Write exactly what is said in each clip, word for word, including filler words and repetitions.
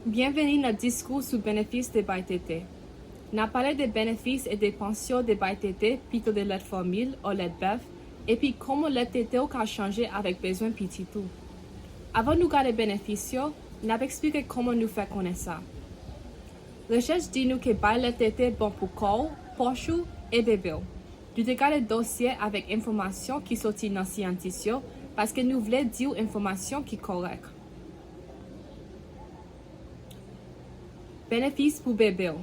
Byenveni nan diskou sou benefis de bay tete. N a pale de benefis e de pansyon de bay tete pito de lèt fòmil o lèt bèf, epi kòman lèt tete w ka chanje avèk bezwen pitit ou. Avan nou gade benefis yo, n ap eksplike kòman nou fè konnen sa. Rechèch di nou ke bay lèt tete bon pou kò w, pòch ou, e bebe w. Nou te gade dosye avèk enfòmasyon ki soti nan syantis yo paske nou vle di w enfòmasyon ki kòrèk. Benefis pou bebe w.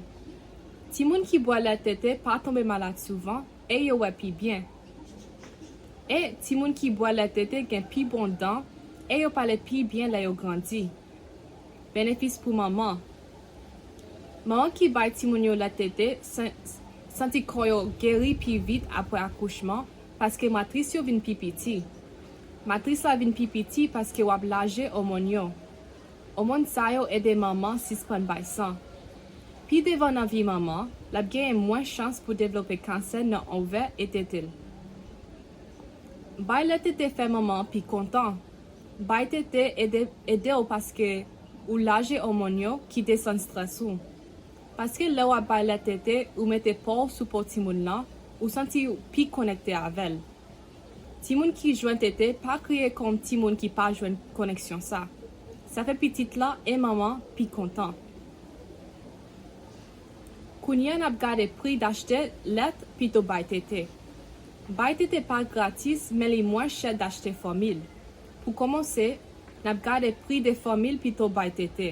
Timoun ki bwè lèt tete pa tonbe malad souvan e yo wè pi byen. E timoun ki bwè lèt tete gen pi bon dan e yo pale pi byen lè yo grandi. Benefis pou manman. Manman ki bay timoun yo lèt tete san- santi kò yo geri pi vit apre akouchman paske matris yo vin pi piti. Matris la vin pi piti paske w ap laje òmòn yo. Òmòn sa yo ede manman sispann bay san. Pi devan nan vi manman, l ap genyen mwens chans pou devlope kansè nan ovè e tete l. Bay lèt tete fè manman an pi kontan. Bay tete ede, ede w paske ou laje òmòn yo ki desann estrès ou. Paske lè w ap bay lèt tete, ou mete po w sou po timoun lan, ou santi w pi konekte avè l. Timoun ki jwenn tete pa kriye kòm timoun ki pa jwenn koneksyon sa. Sa fè pitit la e manman pi kontan. Kounye a n ap gade pri dachte lèt pito bay tete. Bay tete pa gratis, men li mwens chè dachte fòmil. Pou kòmanse, n ap gade pri de fòmil pito bay tete.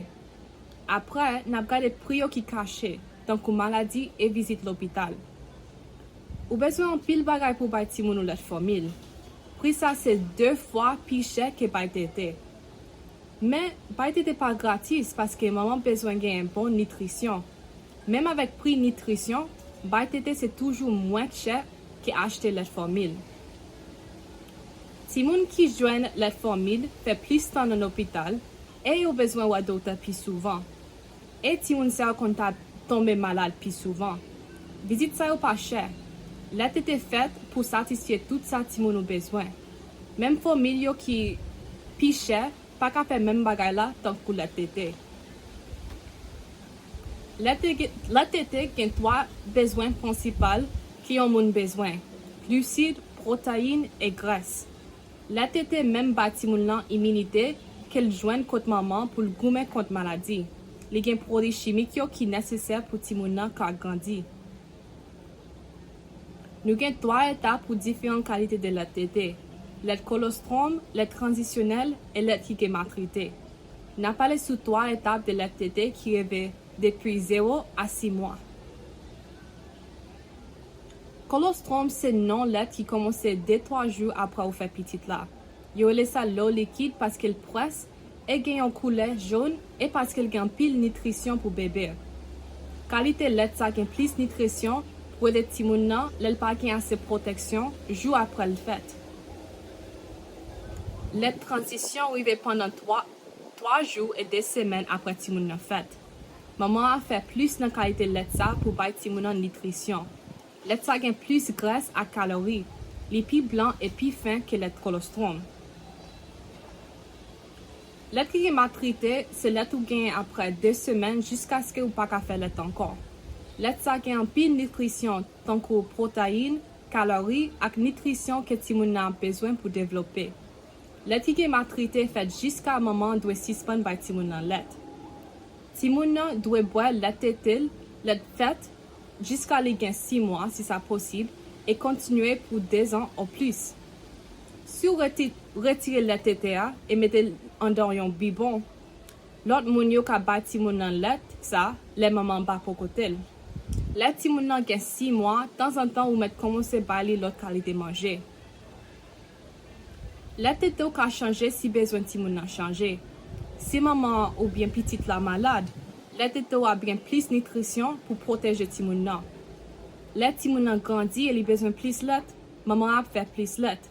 Apre, n ap gade pri yo ki kache, tankou maladi e vizit lopital. Ou bezwen anpil bagay pou bay timoun ou lèt fòmil. Pri sa se de fwa pi chè ke bay tete. Men, bay tete pa gratis paske manman bezwen genyen bon nitrisyon. Menm avèk pri nitrisyon, bay tete se toujou mwens chè ke achte lèt fòmil. Timoun ki jwenn lèt fòmil fè plis tan nan lopital e yo bezwen wè doktè pi souvan. E timoun sa yo konn ta tonbe malad pi souvan. Vizit sa yo pa chè. Lèt tete fèt pou satisfè tout sa timoun ou bezwen. Menm fòmil yo ki pi chè pa ka fè menm bagay la tankou lèt tete. Lèt tete, lèt tete gen twa bezwen prensipal ke yon moun bezwen, glisid, pwoteyin e grès. Lèt tete menm ba timoun lan iminite ke l jwenn kot manman pou l goumen kont maladi. Li gen pwodui chimik yo ki nesesè pou timoun nan ka grandi. Nou gen twa etap pou diferan kalite de lèt tete, lèt kolostwòm, lèt tranzisyonèl e lèt ki gen matrite. N a pale sou twa etap de lèt tete ki rive depi zewo a sis mwa. Kolostwòm se non lèt ki kòmanse de twa jou apre ou fè pitit la. Yo rele sa lo likid paske l près e gen yon koulè jòn e paske l gen anpil nitrisyon pou bebe. Kalite lèt sa gen plis nitrisyon pou ede timoun nan lè l pa gen ase pwoteksyon jou apre l fèt. Lèt tranzisyon rive pandan twa, twa jou e de semèn apre timoun nan fèt. Manman an fè plis nan kalite lèt sa pou bay timoun nan nitrisyon. Lèt sa gen plis grès ak kalori. Li pi blan e pi fen ke lèt kolostwòm. Lèt ki gen matrite se lèt ou genyen apre de semèn jiskaske ou pa ka fè lèt ankò. Lèt sa gen anpil nitrisyon tankou pwoteyin, kalori ak nitrisyon ke timoun nan ap bezwen pou devlope. Lèt ki gen matrite fèt jiska manman an dwe sispann bay timoun nan lèt. Timoun nan dwe bwè lèt tete l lè l fèt jiska li gen sis mwa, si sa posib, e kontinye pou dezan o plis. Si w reti-, retire lèt tete a e mete l anndan yon bibwon, lòt moun yo ka bay timoun nan lèt sa lè manman an pa bò kote l. Lè timoun nan gen sis mwa, tanzantan ou mèt kòmanse bay li lòt kalite manje. Lèt tete w ka chanje si bezwen timoun nan chanje. Si manman an oubyen pitit la malad, lèt tete w ap gen plis nitrisyon pou pwoteje timoun nan. Lè timoun nan grandi e li bezwen plis lèt, manman an ap fè plis lèt.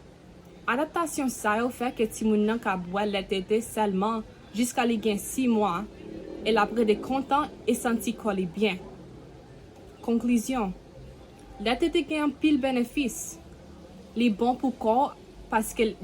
Adaptasyon sa yo fè ke timoun nan ka bwè lèt tete sèlman jiska li gen sis mwa e l ap rete kontan e santi kò li byen. Konklizyon, lèt tete gen anpil benefis. Li bon pou kò w paske l